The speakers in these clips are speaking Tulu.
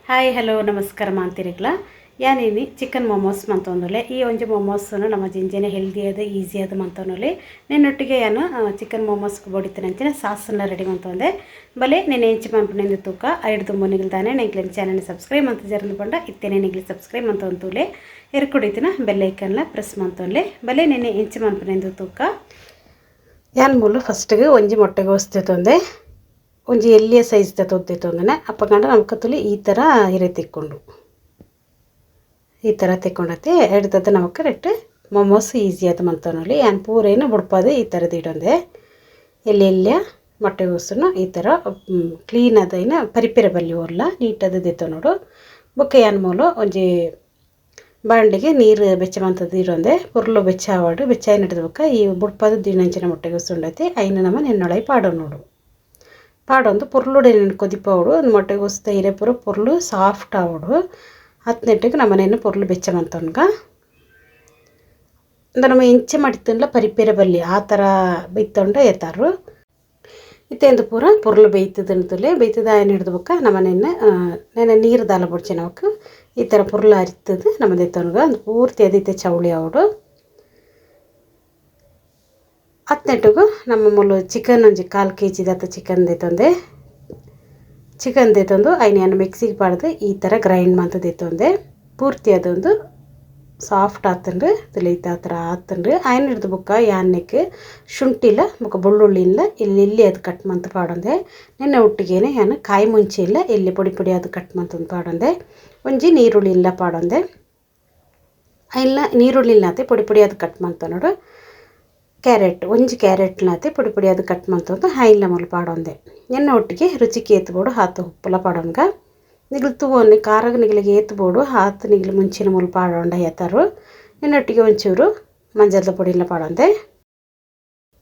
Hi hello ನಮಸ್ಕಾರ ಮಾಂತಿರಿಗ್ಲ ಯಾನೇನಿ ಚಿಕನ್ ಮೊಮೋಸ್ ಮಂತೊಂದುಲೆ ಈ ಒಂಜಿ ಮೊಮೋಸನ್ನು ನಮ್ಮ ಜಿಂಜನೆ ಹೆಲ್ದಿ ಆದ ಈಸಿ ಆದ ಮಂತೊಂದುಲೆ ನಿನ್ನೊಟ್ಟಿಗೆ ಯಾನು ಚಿಕನ್ ಮೊಮೋಸ್ ಬೊಡಿತನಂಚಿನ ಸಾಸನ್ನ ರೆಡಿ ಮಂತೊಂದೆ ಬಲೆ ನೆನೆ ಎಂಚಿ ಮನ್ಪುನೆಂದು ತೂಕ ಐಡ್ದು ಮೊನಿಗಲ್ ದಾನೆ ನೆಗ್ಲಿನ ಚಾನಲ್ ಸಬ್ಸ್ಕ್ರೈಬ್ ಮಂತ ಜರಂದು ಪಂಡ ಇತ್ತೇನೆ ನೆಗ್ಲಿ ಸಬ್ಸ್ಕ್ರೈಬ್ ಮಂತೊಂತೂಲೆ ಎರ್ಕೊಡಿತಿನ ಬೆಲ್ ಐಕನ್ಲ ಪ್ರೆಸ್ ಮಂತೊಂಲೆ ಬಲೆ ನೆನೆ ಎಂಚಿ ಮನ್ಪುನೆಂದು ತೂಕ ಯಾನ್ ಮೂಲು ಫಸ್ಟ್ಗೆ ಒಂಜಿ ಮೊಟ್ಟೆಗೆ ಒಸ್ತೆ ಒಂಜಿ ಎಲ್ಲಿಯ ಸೈಜ್ ತೊಂದಿತ್ತೊಂದನೆ ಅಪ್ಪಗಂಡ ನಮ್ಕ ತುಲಿ ಈ ಥರ ಹಿರೆ ತಿಕ್ಕೊಂಡು ಈ ಥರ ತಿಕ್ಕೊಂಡತ್ತೆ ಎಡ್ದದ್ದು ನಮಕ್ ರೆಟ್ ಮೊಮೋಸ್ ಈಸಿ ಅದು ಮಂತನಲ್ಲಿ ಯಾನ್ ಪೂರೇನು ಬುಡ್ಪಾದು ಈ ಥರದ್ದು ಇಡೊಂದೆ ಎಲ್ಲಿ ಎಲ್ಲಿಯ ಮೊಟ್ಟೆಗೋಸನ್ನು ಈ ಥರ ಕ್ಲೀನ್ ಆದೈನ ಪರಿಪೆರೆ ಬಲ್ಲಿ ಓರ್ಲ ನೀಟಾದ ದೆತ್ತೊ ನೋಡು. ಬೊಕ್ಕ ಯಾನ್ ಮೂಲು ಒಂಜಿ ಬಾಂಡಿಗೆ ನೀರು ಬೆಚ್ಚ ಮಂತದ್ದು ಇಡೊಂದೆ ಪೊರ್ಲು ಬೆಚ್ಚ ಆವಡು ಬೆಚ್ಚ ಹಿಡ್ದು ಬೊಕ್ಕ ಈ ಬುಡ್ಪಾದ ದಿನಂಚಿನ ಮೊಟ್ಟೆಗೋಸು ಉಂಡೈತಿ ಐನ ನಮ್ಮ ನೆನ್ನೊಳೈ ಪಾಡೋ ನೋಡು. ಪಾಡೊಂದು ಪೊರ್ಲುಡೆ ಕೊದಿಪಾವಡು ಒಂದು ಮೊಟ್ಟೆಗೋಸ್ತ ಹಿರೆ ಪೂರ ಪೊರ್ಲು ಸಾಫ್ಟ್ ಆವಡು ಹತ್ತನೆಟ್ಟಿಗೆ ನಮ್ಮನೇನು ಪೊರ್ಲು ಬೆಚ್ಚ ಮಂತೊನ್ಗ ಅಂದ್ರೆ ನಮ್ಮ ಎಂಚೆ ಮಡಿತನ್ಲ ಪರಿಪೆರೆ ಬಲ್ಲಿ ಆ ಥರ ಬೈತೊಂಡ ಏತಾರು ಇತ್ತೆಂದು ಪೂರ ಪೊರ್ಲು ಬೇಯ್ತದಂತಲೇ ಬೇಯ್ತದ ಆಯ್ನ ಹಿಡ್ದು ಬೊಕ್ಕ ನಮ್ಮನೇನ ನೆನೆ ನೀರು ದಾಲ ಬೊಡ್ಚೆ ನಮಕ್ ಈ ಥರ ಪೊರ್ಲು ಅರಿತದ ನಮ್ಮದೇ ತನಗ ಒಂದು ಪೂರ್ತಿ ಅದೈತೆ ಚೌಳಿ ಅವಡು ಹತ್ತನೆಟ್ಟಿಗೂ ನಮ್ಮ ಮೂಲು ಚಿಕನ್ ಒಂಜಿ ಕಾಲು ಕೆ ಜಿದಾತ ಚಿಕನ್ ದೆತ್ತೊಂದೆ ಚಿಕನ್ ದೆತ್ತೊಂದು ಐನ ಮಿಕ್ಸಿಗೆ ಪಾಡ್ದು ಈ ಥರ ಗ್ರೈಂಡ್ ಮಂತ ದೆತ್ತೊಂದೆ ಪೂರ್ತಿ ಅದೊಂದು ಸಾಫ್ಟ್ ಆತಂಡ್ರಿ ತುಲಿತ ಆ ಥರ ಆತಂಡ್ರಿ ಐನ ಹಿಡ್ದು ಬೊಕ್ಕ ಯಾನ್ನಕ್ಕೆ ಶುಂಠಿಲ ಬೊಕ್ಕ ಬೆಳ್ಳುಳ್ಳಿಲ್ಲ ಇಲ್ಲಿ ಇಲ್ಲಿ ಅದು ಕಟ್ ಮಂತ ಪಾಡೊಂದೆ ನಿನ್ನೆ ಒಟ್ಟಿಗೆನೆ ಯಾನ್ ಕಾಯಿ ಮುಂಚೆ ಇಲ್ಲ ಇಲ್ಲಿ ಪೊಡಿ ಪೊಡಿ ಅದು ಕಟ್ ಮಂತಂದು ಪಾಡೊಂದೆ ಒಂಜಿ ನೀರುಳ್ಳಿ ಇಲ್ಲ ಪಾಡೊಂದೆ ಇಲ್ಲ ನೀರುಳ್ಳಿಲ್ಲಾತೆ ಪೊಡಿ ಪೊಡಿ ಅದು ಕಟ್ ಮಂತ ನೋಡು. ಕ್ಯಾರೆಟ್ ಒಂಜಿ ಕ್ಯಾರೆಟ್ನಾತೆ ಪೊಡಿ ಪೊಡಿ ಅದು ಕಟ್ ಮಂತೊಂದು ಹೈಲ ಮೂಲು ಪಾಡೊಂದೆ ಎನ್ನ ಒಟ್ಟಿಗೆ ರುಚಿಗೆ ಏತ್ಬೋಡು ಹಾತು ಉಪ್ಪುಲ ಪಾಡೊನ್ಗ ನಿಗ್ಲು ತೂವೊನ್ನಿ ಖಾರಗ ನಿಗ್ಲಿಗೆ ಏತ್ಬೋಡು ಹಾತು ನಿಗ್ಲು ಮುಂಚಿನ ಮೂಲು ಪಾಡೊಂಡ ಏತಾರು ನಿನ್ನೊಟ್ಟಿಗೆ ಒಂಚೂರು ಮಂಜಲ್ದ ಪೊಡಿಲ ಪಾಡೊಂದೆ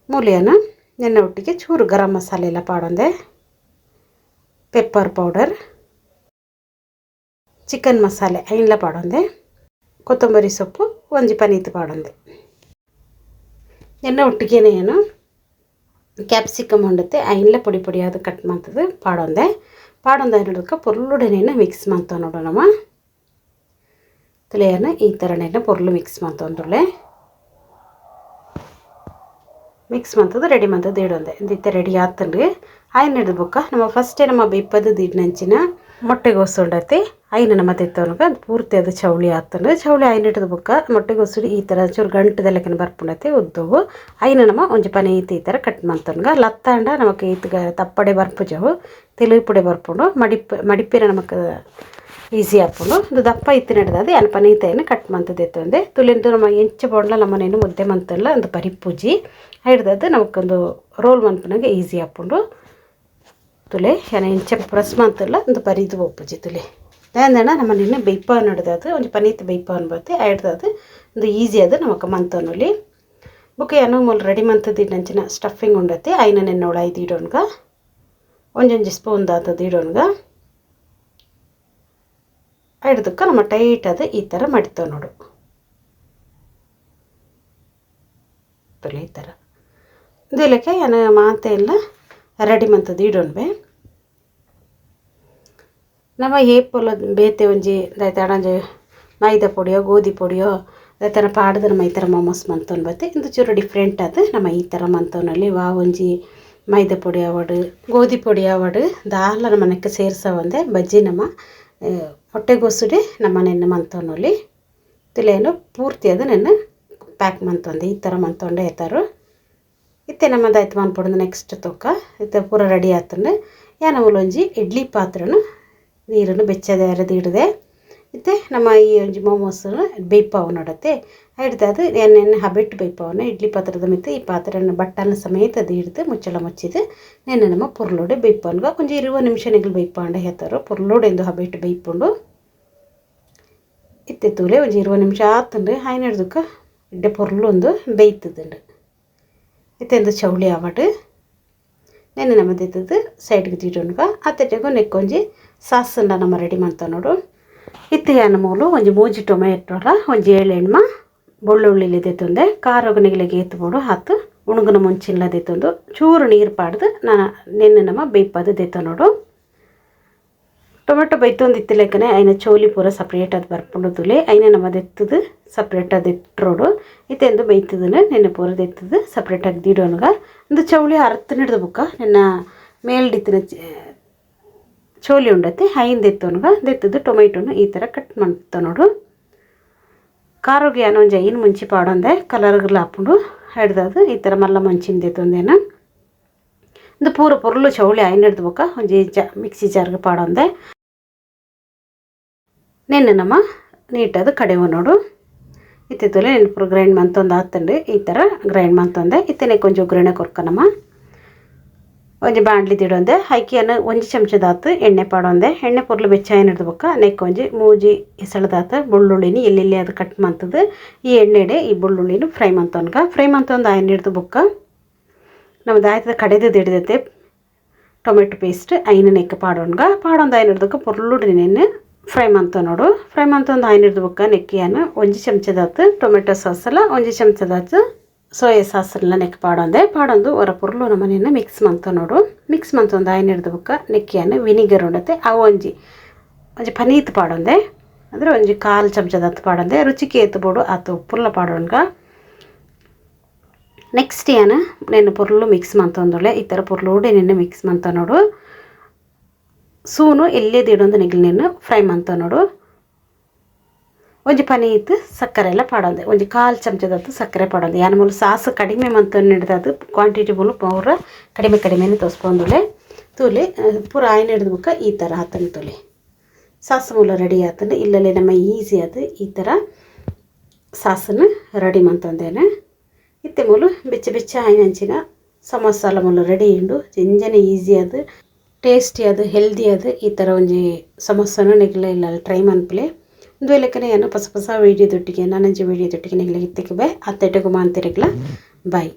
ಮೂಲಿಯನ ನಿನ್ನ ಒಟ್ಟಿಗೆ ಚೂರು ಗರಂ ಮಸಾಲೆ ಎಲ್ಲ ಪಾಡೊಂದೆ pepper powder chicken ಮಸಾಲೆ ಐನ್ಲ ಪಾಡೊಂದೆ ಕೊತ್ತಂಬರಿ ಸೊಪ್ಪು ಒಂಜಿ ಪನೀತ್ ಪಾಡೊಂದೆ ಎನ್ನ ಒಟ್ಟಿಗೆನೇ ಏನು ಕ್ಯಾಪ್ಸಿಕಮ್ ಉಂಡತ್ತೆ ಐನ್ಲ ಪೊಡಿ ಪೊಡಿ ಅದು ಕಟ್ ಮಾಡ್ತದೆ ಪಾಡೊಂದೆ ಪಾಡೊಂದೆ ಹಿಡಿದಕ್ಕೆ ಪೊರ್ಲುಡನೇನ ಮಿಕ್ಸ್ ಮಾಡ್ತಾವೆ ನೋಡು ನಮ್ಮ ತುಲೆಯನ್ನು ಈ ಥರನೇನ ಪೊರ್ಲು ಮಿಕ್ಸ್ ಮಾಡ್ತೊಂದುಳ್ಳೆ ಮಿಕ್ಸ್ ಮಾಡ್ತದೆ ರೆಡಿ ಮಾಡ್ತದೆ ಇಡೊಂದೆ ಇಂದಿತ್ತೆ ರೆಡಿ ಆತನ್ರಿ ಐನ್ ಹಿಡಿದು ಬೊಕ್ಕ ನಮ್ಮ ಫಸ್ಟೇ ನಮ್ಮ ಬೇಪದ ದಿಡ್ನಂಚಿನ ಮೊಟ್ಟೆಗೋಸು ಉಂಡೈತಿ ಐನ ನಮ್ಮ ತೆತ್ತವನಗ ಅದು ಪೂರ್ತಿ ಅದು ಚೌಳಿ ಆತಂದ್ರೆ ಚೌಳಿ ಐನ ಹಿಡಿದು ಬೊಕ್ಕ ಮೊಟ್ಟೆಗೋಸು ಈ ಥರ ಚೂರು ಗಂಟದೆಲ್ಲಕನ ಬರ್ಪುಂಡೈತಿ ಉದ್ದವು ಐನ ನಮ್ಮ ಒಂಜಿ ಪನೆ ಈತ ಈ ಥರ ಕಟ್ ಮಾಡ್ತನ್ಗ ಲತ್ತಾಂಡ ನಮಕ್ ಈತ್ಗ ತಪ್ಪಡೆ ಬರ್ಪುಜವು ತೆಲುಪುಡೆ ಬರ್ಪುಂಡು ಮಡಿಪಿರ ನಮಕ್ ಈಸಿ ಆಪುಂಡು ಇದು ದಪ್ಪ ಇತ್ತು ನಡೆದದು ಯಾನ್ ಪನೀತೈನ ಕಟ್ ಮಂತದ್ದು ಎತ್ತೊಂದೆ ತುಲಿಂದು ನಮ್ಮ ಎಂಚ ಬೋಂಡ್ಲ ನಮ್ಮನೇನು ಮುದ್ದೆ ಮಂತಲ್ಲ ಒಂದು ಪರಿಪೂಜಿ ಹಿಡ್ದದ್ದು ನಮಕೊಂದು ರೋಲ್ ಮನ್ಪುನಾಗ ಈಸಿ ಆಪುಂಡು ತುಲೆ ಯಾನ ಎಂಚ ಪ್ರೆಸ್ ಮಂತಲ್ಲ ಒಂದು ಪರಿದು ಒಪ್ಪುಜಿ ತುಲೆ ದಾಂದಣ ನಮ್ಮ ನಿನ್ನೆ ಬೇಯ್ಪ ನಡ್ದದು ಒಂಜಿ ಪನೀತ್ ಬೇಯ್ಪ ಅನ್ಬತ್ತೆ ಹಿಡ್ದದು ಒಂದು ಈಸಿ ಅದು ನಮಕ್ ಮಂತೊನಲ್ಲಿ ಬೊಕ್ಕ ಏನೋ ಮೂಲು ರೆಡಿ ಮಂತದ್ದು ನಂಚಿನ ಸ್ಟಫಿಂಗ್ ಉಂಡತ್ತೆ ಐನ ನೆನ್ನೋಳ ಐದು ಇಡೋನ್ಗ ಒಂಜೊಂಜಿ ಸ್ಪೂನ್ ದಾತದ್ದು ಇಡೋನ್ಗ ಹಿಡ್ದಕ್ಕೆ ನಮ್ಮ ಟೈಟ್ ಅದು ಈ ಥರ ಮಾಡಿತ್ತೇವೆ ನೋಡು ತುಲೆ ಈ ಥರ ಇದಕ್ಕೆ ಏನ ಮಾತೆ ಎಲ್ಲ ರೆಡಿ ಮಂತದ್ದು ಇಡೋನ್ಬೆ ನಮ್ಮ ಏಪೊಲ ಬೇತೆ ಒಂಜಿ ದಾಯ್ತಾಡಂಜಿ ಮೈದಾ ಪೊಡಿಯೋ ಗೋಧಿ ಪೊಡಿಯೋ ದಾಯ್ತಾನ ಪಾಡ್ದು ನಮ್ಮ ಈ ಥರ ಮೊಮೋಸ್ ಮಂತೊನ್ ಬತ್ತೆ ಇಂದು ಚೂರು ಡಿಫ್ರೆಂಟ್ ಅದು ನಮ್ಮ ಈ ಥರ ಮಂತೊನಲ್ಲಿ ವಾ ಒಂಜಿ ಮೈದಾ ಪೊಡಿ ಆವಡು ಗೋಧಿ ಪೊಡಿ ಆವಡು ದಾಲ ನಮ್ಮ ನೆಕ್ಕ ಸೇರ್ಸವಂದೆ ಬಜ್ಜಿ ನಮ್ಮ ಹೊಟ್ಟೆಗೋಸುಡೆ ನಮ್ಮ ನೆನ್ನೆ ಮಂತೊನಲ್ಲಿ ತುಲೇನು ಪೂರ್ತಿ ಅದು ನೆನ್ನೆ ಪ್ಯಾಕ್ ಮಂತೊಂದೆ ಈ ಥರ ಮಂತೊಂಡೆ ಏತಾರು ಇತ್ತೆ ನಮ್ಮದಾಯ್ತು ಮನ್ಪೊಡು ನೆಕ್ಸ್ಟ್ ತೂಕ ಇತ್ತೆ ಪೂರ ರೆಡಿ ಆತಂಡು ಯಾನ ಒಂಜಿ ಇಡ್ಲಿ ಪಾತ್ರನು ನೀರನ್ನು ಬೆಚ್ಚದೆ ಅರೆದು ಹಿಡಿದೆ ಇತ್ತೆ ನಮ್ಮ ಈ ಒಂಜಿ ಮೊಮೋಸನ್ನು ಬೇಯ್ಪಾವು ನೋಡತ್ತೆ ಹಿಡ್ದು ಅದು ಎಣ್ಣೆ ಹಬೆಟ್ಟು ಬೇಯ್ಪಾವನ್ನ ಇಡ್ಲಿ ಪಾತ್ರದ ಮಿತ್ತ ಈ ಪಾತ್ರೆಯನ್ನು ಬಟ್ಟನ ಸಮೇತ ಅದು ಹಿಡ್ದು ಮುಚ್ಚಳ ಮುಚ್ಚಿದ್ದು ನೆನ್ನೆ ನಮ್ಮ ಪೊರ್ಲೋಡೆ ಬೇಯ್ಪಾನ್ಗ ಒಂಜಿ 20 ನಿಮಿಷ ಬೇಯ್ಪಾಂಡ ಹೇಳ್ತಾರೋ ಪೊರ್ಲೋಡೆ ಎಂದು ಹಬೆಟ್ಟು ಬೇಯ್ಪುಂಡು ಇತ್ತೆ ತೂಲೆ ಒಂಜಿ 20 ನಿಮಿಷ ಆತಂಡ್ರಿ ಹಾಯ್ನ ಹಿಡ್ದಕ್ಕೆ ಇಡ್ಡೆ ಪೊರ್ಲೊಂದು ಬೇಯ್ತದಂಡು ಇತ್ತೆಂದು ಚೌಳಿ ಆವಡು ನೆನ್ನೆ ನಮ್ಮದಿದ್ದದ್ದು ಸೈಡ್ಗೆ ತಿಡೋನ್ಗ ಅತ್ತೆಟೆಗೂ ನೆಕ್ಕೊಂಜಿ ಸಾಸನ್ನ ನಮ್ಮ ರೆಡಿ ಮಾಡ್ತಾವೆ ನೋಡು. ಇತ್ತೆ ಯಾನ ಮೂಲು ಒಂಜಿ ಮೂಜಿ ಟೊಮೆಟೊಲ ಒಂಜಿ ಏಳೆಣ್ಮ ಬೆಳ್ಳುಳ್ಳಿ ದೆತ್ತೊಂದೆ ಖಾರಗ ನಿಗ್ಲಿಗೆ ಎತ್ಬೋಡು ಹಾತು ಉಣುಗುನ ಮುಂಚಿನ ದೆತ್ತೊಂದು ಚೂರು ನೀರು ಪಾಡ್ದು ನಾನು ನೆನ್ನೆ ನಮ್ಮ ಬೇಯ್ಪಾದು ದೆತ್ತ ನೋಡು. Tomato ಬೈತೊಂದಿತ್ತಿಲೆಕ್ಕನೆ ಐನ ಚೋಲಿ ಪೂರ ಸಪ್ರೇಟ್ ಅದು ಬರ್ಪುಂಡು ತುಲೆ ಐನ ನಮ್ಮ ದೆತ್ತದು ಸಪ್ರೇಟ್ ಅದು ಇಟ್ಟರೋಡು ಇತ್ತೆಂದು ಬೈತದನು ನೆನ್ನೆ ಪೂರ ದೆತ್ತದು ಸಪ್ರೇಟ್ ಆಗಿ ದಿಡೋನುಗ ಒಂದು ಚೌಳಿ ಅರ್ಥ ಹಿಡ್ದು ಬುಕ್ಕ ನಿನ್ನ ಮೇಲ್ಡಿತ್ತಿನ ಚೋಲಿ ಉಂಡತೆ ಐನ್ ದೆತ್ತೋನುಗ ದೆತ್ತದು ಟೊಮೆಟೊನು ಈ ಥರ ಕಟ್ ಮಾಡ್ತ ನೋಡು. ಖಾರೋಗಿ ಏನೋ ಒಂಜಿ ಐನ್ ಮುಂಚಿ ಪಾಡೊಂದೆ ಕಲರ್ಗ್ಲ ಹಾಪುಂಡು ಹಿಡ್ದದು ಈ ಥರ ಮಲ್ಲ ಮುಂಚಿನ ದೆತ್ತೊಂದೇನ. ಇಂದು ಪೂರ ಪೊರ್ಲು ಚೌಳಿ ಐನ್ ಹಿಡ್ದು ಬೊಕ್ಕ ಒಂಜಿ ಮಿಕ್ಸಿ ಜಾರ್ಗೆ ಪಾಡೊಂದೆ ನೆನ್ನೆ ನಮ್ಮ ನೀಟದು ಕಡೆವು ನೋಡು. ಇತ್ತಿತ್ತಲೆ ನೆನಪು ಗ್ರೈಂಡ್ ಮಂತೊಂದು ಆತಂಡು ಈ ಥರ ಗ್ರೈಂಡ್ ಮಂತೊಂದೆ ಇತ್ತನೆ ಕೊಂಚ ಒಗ್ಗರಣೆ ಕೊರ್ಕನಮ್ಮ. ಒಂಜಿ ಬಾಂಡ್ಲಿ ದಿಡೊಂದೆ ಐಕಿಯನ್ನು ಒಂಜಿ ಚಮಚದಾತು ಎಣ್ಣೆ ಪಾಡೊಂದೆ ಎಣ್ಣೆ ಪೊರ್ಲು ಬೆಚ್ಚಾಯಿನ ಹಿಡ್ದು ಬೊಕ್ಕ ನೆಕ್ ಒಂಜಿ ಮೂಜಿ ಎಸಳದಾತು ಬೆಳ್ಳುಳ್ಳಿನಿ ಎಲ್ಲೆಲ್ಲಿ ಅದು ಕಟ್ ಮಂತದು ಈ ಎಣ್ಣೆಡೆ ಈ ಬೆಳ್ಳುಳ್ಳಿನ ಫ್ರೈ ಮಂತೊನ್ಗ ಫ್ರೈ ಮಂತೊಂದು ಆಯ್ನ ಹಿಡ್ದು ಬೊಕ್ಕ ನಮ್ಮದು ಆಯ್ತದ ಕಡೆದು ಹಿಡ್ದೈತೆ ಟೊಮೆಟೊ ಪೇಸ್ಟ್ ಐನ ನೆಕ್ ಪಾಡೊನ್ಗ ಪಾಡೊಂದು ಆಯ್ನ ಹಿಡ್ದಕ್ಕ ಪೊರ್ಲು ನೆನ್ನೆ ಫ್ರೈ ಮಂತ ನೋಡು. ಫ್ರೈ ಮಂತೊಂದು ಆಯ್ನ ಹಿಡ್ದು ಬೊಕ್ಕ ನೆಕ್ಕಿಯನ್ನು ಒಂಜಿ ಚಮಚದಾತು ಟೊಮೆಟೊ ಸಾಸಲ ಒಂಜಿ ಚಮಚದಾತು ಸೋಯಾ ಸಾಸನ್ನ ನೆಕ್ ಪಾಡೊಂದೆ ಪಾಡೊಂದು ಹೊರ ಪೊರ್ಲು ನಮ್ಮನೆಯನ್ನು ಮಿಕ್ಸ್ ಮಂತ ನೋಡು. ಮಿಕ್ಸ್ ಮಂತೊಂದು ಆಯ್ನ ಹಿಡ್ದು ಬೊಕ್ಕ ನೆಕ್ಕಿಯನ್ನು ವಿನಿಗರ್ ಉಂಡತೆ ಅವು ಒಂಜಿ ಒಂಜಿ ಪನೀತ್ ಪಾಡೊಂದೆ ಅಂದರೆ ಒಂಜಿ ಕಾಲು ಚಮಚದತ್ತು ಪಾಡೊಂದೆ ರುಚಿಗೆ ಏತು ಬೋಡು ಆತು ಉಪ್ಪುಲ್ಲ ಪಾಡೊನ್ಗ. ನೆಕ್ಸ್ಟ್ ಏನು ನೆನ್ನೆ ಪೊರ್ಲು ಮಿಕ್ಸ್ ಮಂತೊಂದುಳ್ಳೆ ಈ ಥರ ಪೊರ್ಲುಡೆ ನೆನ್ನೆ ಮಿಕ್ಸ್ ಮಂತ ನೋಡು. ಸೂನು ಎಲ್ಲೇ ದಿಡೊಂದು ನೆಗ್ಲು ನೆನ್ನು ಫ್ರೈ ಮಂತ ನೋಡು. ಒಂಜಿ ಪನೀತ್ ಸಕ್ಕರೆ ಎಲ್ಲ ಪಾಡೊಂದೆ ಒಂಜಿ ಕಾಲು ಚಮಚದತ್ತು ಸಕ್ಕರೆ ಪಾಡೊಂದೆ ಯಾನ ಮೂಲು ಸಾಸು ಕಡಿಮೆ ಮಂತೊಂದು ಹಿಡ್ದದು ಕ್ವಾಂಟಿಟಿ ಮೂಲು ಪೂರ ಕಡಿಮೆ ಕಡಿಮೆನೆ ತೋಸ್ಪೊಂದುಲೆ ತೂಲೆ ಪೂರ ಆಯ್ನ ಹಿಡ್ದು ಬೊಕ್ಕ ಈ ಥರ ಆತನ ತೂಲೆ ಸಾಸು ಮೂಲ ರೆಡಿ ಆತಂಡು ಇಲ್ಲಲ್ಲಿ ನಮ್ಮ ಈಸಿ ಅದು ಈ ಥರ ಸಾಸನ್ನು ರೆಡಿ ಮಂತೊಂದೇನೆ. ಇತ್ತೆ ಮೂಲು ಬೆಚ್ಚ ಬೆಚ್ಚ ಆಯ್ನಂಚಿನ ಸಮೋಸಾಲ ಮೂಲು ರೆಡಿ ಉಂಡು ಜಿಂಜನೆ ಈಸಿ ಅದು ಟೇಸ್ಟಿ ಅದು ಹೆಲ್ದಿ ಅದು ಈ ಥರ ಒಂಜಿ ಸಮೋಸನು ನೆಗ್ಲ ಇಲ್ಲ ಟ್ರೈ ಮನ್ಪುಲೆ. ಒಂದು ಲೆಕ್ಕನೆ ಏನು ಹೊಸ ಹೊಸ ವೀಡಿಯೋ ದೊಟ್ಟಿಗೆ ನಾನಂಜಿ ವೀಡಿಯೋ ದೊಟ್ಟಿಗೆ ನೆಗ್ಲ ಇತ್ತಕ್ಕೆ ಬೇ ಅತ್ತೆಟಗು ಮಾಂತಿರಗ್ಲ ಬಾಯ್.